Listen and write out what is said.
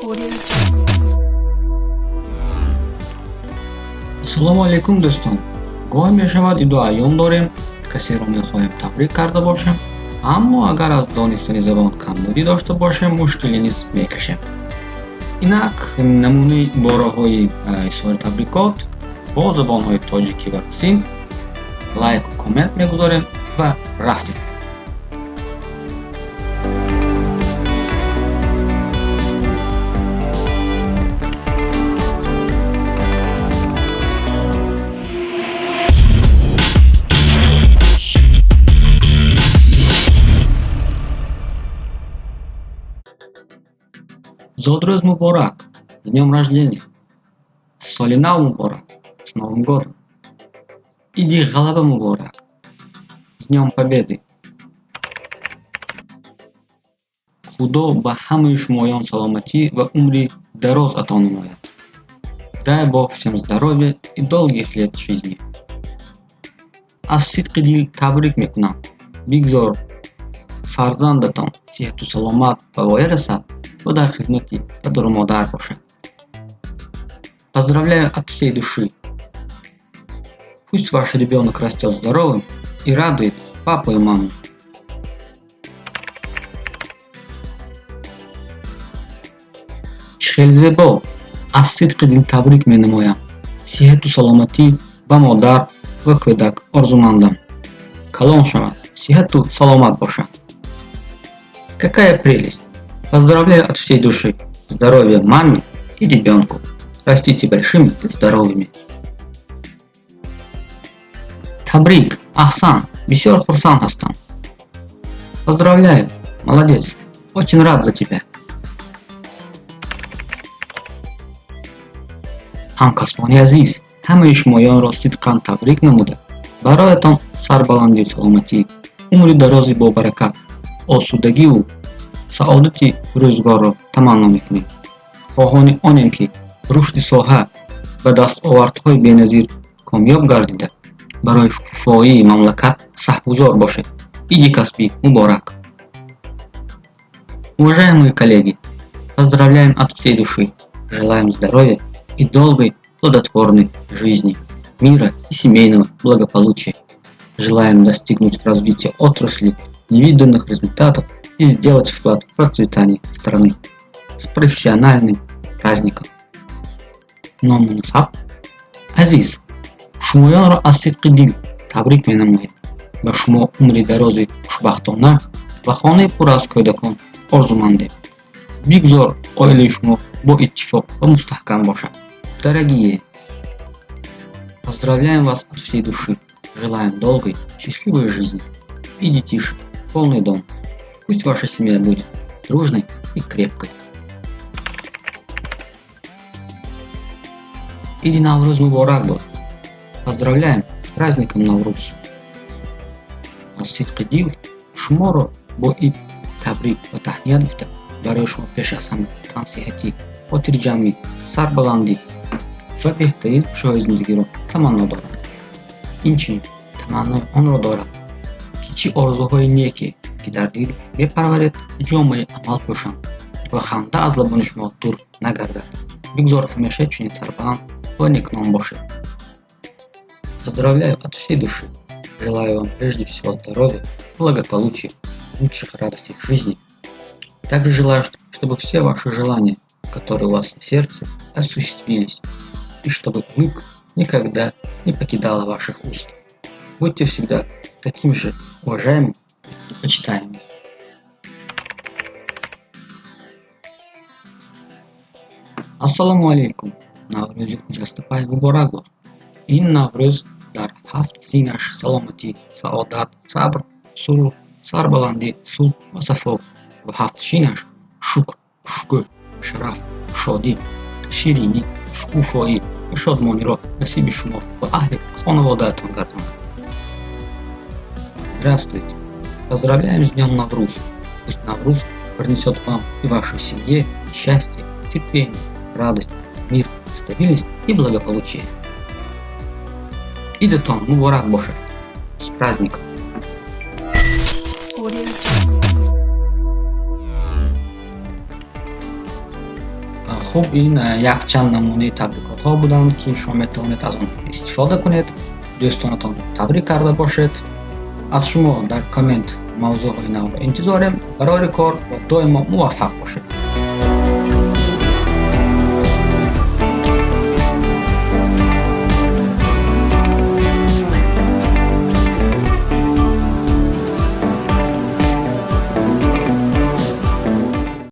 Audio Jungle. Ассалому алайкум, дӯстон. Гоҳе мешавад, иду айём дорем, касеро мехоҳем табрик карда бошем, аммо агар аз донистани забон камбудӣ дошта бошем, мушкилӣ низ мекашем. Инак намунаи ибораҳои изҳори табрикот бо забонҳои тоҷикӣ ва русӣ. Лайку коммент мегузорем ва рафтем. Зодрӯз муборак! С днем рождения! Соли нав муборак! С Новым годом! Иди ғалаба муборак! С Днем Победы! Худо ба ҳамаи шумоён саломатӣ ва умри дароз ато намояд. Дай Бог всем здоровья и долгих лет жизни. Аз сидқи дил табрик мекунам. Бигзор фарзандатон сиҳату саломат ба воя расад ва дар хизмати падару модар бошад. Поздравляю от всей души. Пусть ваш ребенок растет здоровым и радует папу и маму. Чӣ хел зебо! Аз сидқи дил табрик менамоям. Сиҳату саломатӣ ба модар ва кӯдак орзумандам. Калон шаванд, сиҳату саломат бошанд. Какая прелесть! Поздравляю от всей души. Здоровья маме и ребенку. Растите большими и здоровыми. Табрик, аҳсан, бисёр хурсанд ҳастам. Поздравляю, молодец, очень рад за тебя. Ҳамкасбони азиз, ҳамаи шумоёнро сидқан табрик намуда, бароятон сарбаландию саломатӣ, умри дарози бобаракат, осудагиву саодати рӯзгорро таманно мекунем. Хоҳони онем, ки рушди соҳа ба дастовардҳои беназир комёб гардида, барои шукуфоии мамлакат саҳмгузор бошед. Иди касбӣ муборак! Уважаемые коллеги, поздравляем от всей души, желаем здоровья и долгой плодотворной жизни, мира и семейного благополучия. Желаем достигнуть в развитии отрасли невиданных результатов и сделать вклад в процветание страны. С профессиональным праздником! Ному насаб. Азиз, шумоёнро аз сидқи дил табрик менамоем. Ба шумо умри дарози хушбахтона ва хонаи пур аз кӯдакон орзумандем. Бигзор оилаи шумо боиттифоқ ва мустаҳкам бошад. Дорогие, поздравляем вас от всей души, желаем долгой, счастливой жизни и детишек полный дом. Пусть ваша семья будет дружной и крепкой. Иди Наврӯз муборак бод! Поздравляем с праздником Навруз! Аз сидқи дил шуморо бо ид табрик ва таҳният гуфта, барои шумо пеш аз ҳама тансиҳатӣ, хотирҷамъӣ, сарбаландӣ ва беҳтарин хушиҳои зиндагиро таманно дорам. Инчунин таманнои онро дорам, ки чӣ орзуҳои неке, ки дар дил мепарваред, ҷомаи амал пӯшанд ва ханда аз лабони шумо дур нагардад. Бигзор ҳамеша чунин сарбаланд ва некном бошед. Поздравляю от всей души. Желаю вам прежде всего здоровья, благополучия, лучших радостей в жизни. Также желаю, чтобы все ваши желания, которые у вас на сердце, осуществились, и чтобы улыбка никогда не покидала ваших уст. Будьте всегда таким же уважаемым и почитаемым. Ассалому алайкум! Наврӯзи хуҷастапай муборак бод! Ин Наврӯз дар ҳафт синаш саломатӣ, саодат, сабр, сурур, сарбаландӣ, сулҳ ва сафо ва ҳафт шинаш шукр, шукӯҳ, шараф, шодӣ, ширинӣ, шукуфоӣ ва шодмониро насиби шумо ва аҳли хонаводаатон гардонад. Здравствуйте! Поздравляем с днем Навруз! Пусть Навруз принесет вам и вашей семье счастье, терпение, радость, мир, стабильность и благополучие. Идатон муборак бошад! С праздником! Audio Jungle. Хуб, ин якчанд намунаи табрикотҳо буданд, ки шумо метавонед аз онҳо истифода кунед, дӯстонатонро табрик карда бошед. Аз шумо дар коммент мавзӯъҳои навро интизорем. Барори кор ва доимо муваффақ бошед.